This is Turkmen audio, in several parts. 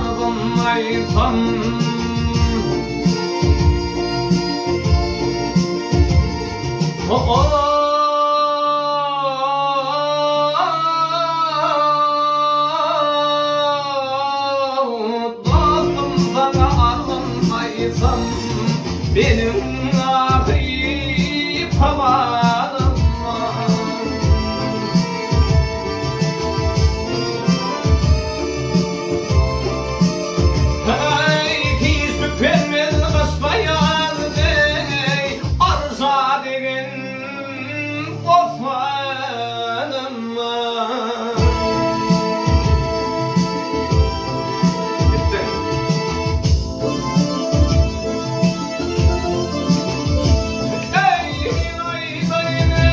Arzym aýtsam. Dostum saňa arzym aýtsam, Meniň ahy pyganym bar. Heý, hiç tükenmez gyş baýar deý, Arşa degen Osmanym bar. Gitdiň. Eý, aýdaýyn eý,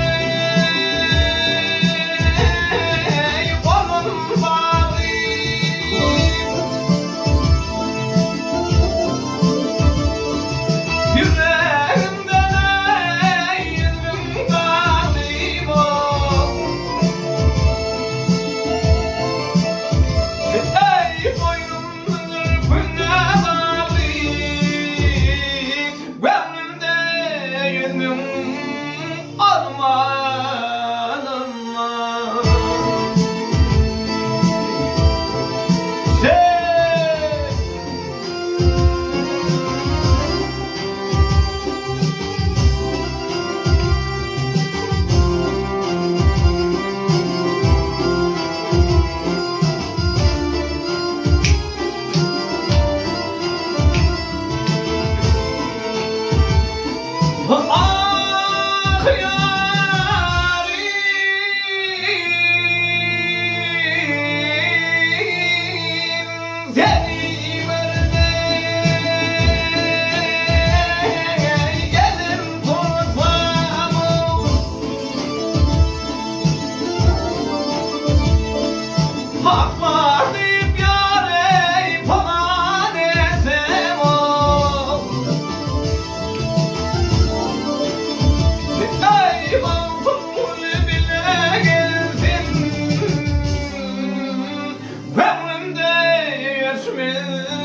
golum bagly. Ýüregimden eý, ýüzüm garly bol. Eý, boýnumyň zülpüne bagly, Göwnümde ýüzüň armanym bar. Sen! Ah ýarym, seni birde gelim tutsam. Hak bar diýip ýar eý pygan etsem ol. Eý Magtymguly bile gelsin, Köňlümde öçmez.